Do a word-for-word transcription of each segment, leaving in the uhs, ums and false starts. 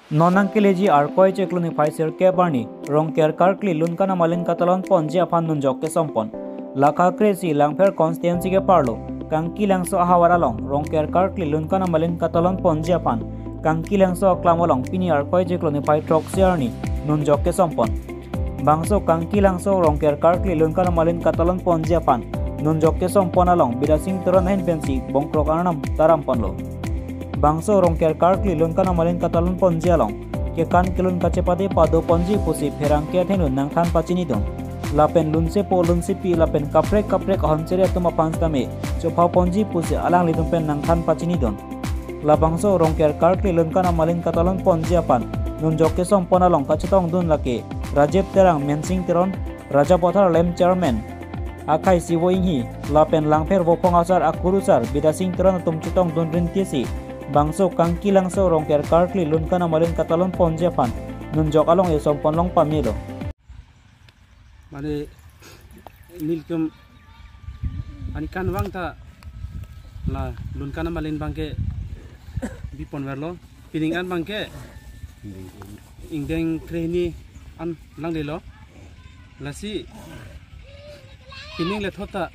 Non nangkeleji Arkoi chiklo niphai sirkep arni Rongker karkli Lunkan Amalin katalon ponji aphan nunjok kesompon. Lakha kre-isi Langpher constituency keparlo Kangki Langso ahavar along Rongker karkli Lunkan Amalin katalon ponji aphan Kangki Langso aklam along pini Arkoi chiklo niphai throksi arni nunjok kesompon. Bangso Kangki Langso Rongker karkli Lunkan Amalin katalon ponji aphan nunjok kesompon along Bidya Sing Teron ahin pensi bongkrok arnam taram ponlo. Bangso Rongker karkli Lunkan Amalin katalon ponji along kekan kelun kachepate pado ponji pusi pherangke athengno nangthan pachinidun. Lapen lunsepo lunsepi lapen kaprek kaprek ahon chere atum aphan sitame chopha ponji pusi alanglitum pen nangthan pachinidun. Labangso Rongker karkli Lunkan Amalin katalon ponji aphan nunjok kesompon along kachetongdun lake Rajib Terang, Mensing Teron, Raja Pathar Lem Chairman Akhai Sivo Inghi lapen Langpher Vophong asar akurusar Bidya Sing Teron atum chetongdun rintisi bangso Kangki Langso Rongker karkli Lunkan Amalin katalon ponji aphan nunjok along esompon long pamelo. Mane nelitum ani kanvang ta la Lunkan Amalin abangke bipon verlo, pining an abangke ingdeng krehini an langlelo. Lasi pining lethot ta,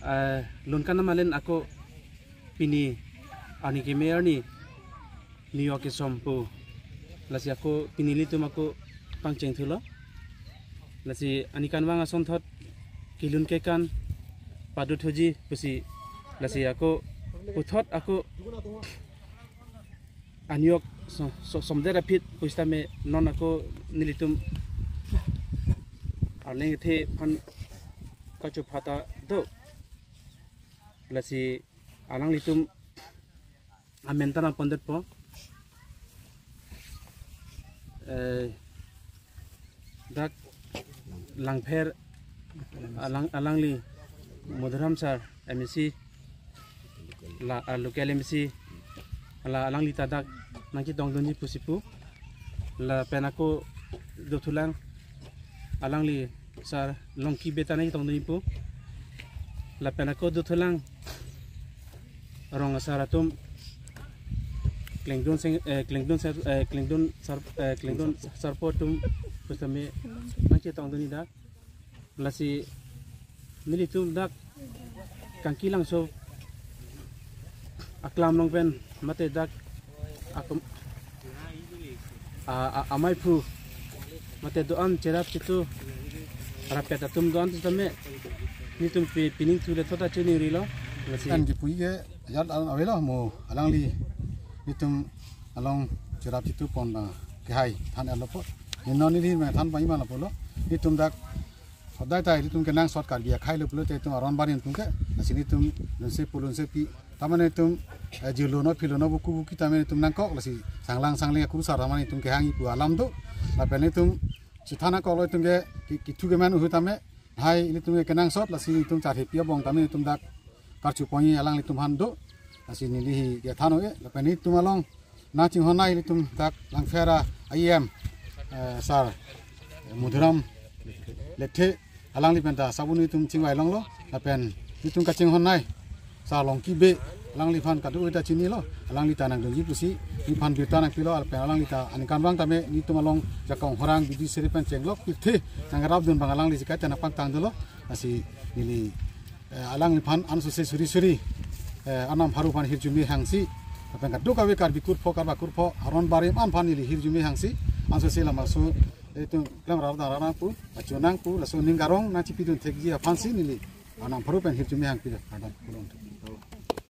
eh, Lunkan Amalin ako pini arni keme arni nunjok kesompo. Lasi ako pini nelitum ako pangcheng thulo. Lasi ani kanvang asonthot kelun kekan pado thuji pusi, lasi ako puthot ako anjok so, so, somdet aphi pusitame non ako nelitum arleng the aphan kachopha ta do. Lasi alanglitum amen ta nangpondetpo. Eh, dak Langpher alang, alangli Madhuram sir, M A C, la, ah, local M A C, la alangli ta dak nangchetongdunji pusi pu. Lapen ako dothulang alangli sar Longki Bey ta nangchetongdunji pu. Lapen ako dothulang rong asar atum Klengdun Seng, eh, Klengdun sar, eh, Klengdun sar, eh, Klengdun sarpo atum pusitame nangchetongdunji dak. Lasi nelitum dak Kangki Langso aklam along pen mate dak akum, a, a, amaiphu mate do-an cherap chitu rapet atum do-an sitame nelitum pi, pining thu lethot ta chiningrilo. Lasi an kipu ke ajat an avelo mo alangli nelitum along cherap chitu pon ba kehai than erlo po. Nino neli me than ba ima lo pulo. Nelitum dak hodai ta nelitum kenangsot Karbi akhai lo pulote nelitum aron barim atum ke. Lasi nelitum lunsepo lunsepi tamane nelitum, eh, jirlo no philo no buku buki tamane nelitum nangkok, lasi sanglang sangling akurusar tamane nelitum kehangji pu alam do. Lapen nelitum chethan nangkoklo nelitum ke ki, kithu kemen uhu tame. Hai nelitum ke kenangsot, lasi nelitum charhepi abong tamane nelitum dak karchu ponji alanglitum aphan do. Lasi neli hi kethan o-e, lapen nelitum along nangchinghon nai nelitum dak Langpher a-E M, eh, sar, eh, Madhuram Lekthe, alangli pen ta sabun nelitum chingvai longlo, lapen nelitum kachinghon nai sar Longki Bey, alangliphan kadokave ta chinilo, alangli ta nangdunji pusi neliphan birta nangpilo, lapen alangli ta aningkanvang tame nelitum along jakong horang bidi seri pen chenglok pirthe nangrapdun abang alangli si kaita nangpangtang dolo. Lasi neli, eh, alangliphan ansose suri suri, eh, Arnam Pharo aphan hirjume hangsi, lapen kadokave Karbi kurpho, Karba kurpho, aron barim an aphan neli hirjume hangsi, ansose lamaso, eh, nelitum klemrar dara nangpu, achu nangpu, laso ning karong nangchipidun thekji aphansi neli Arnam Pharo pen hirjume hangpi, Arnam Pharo.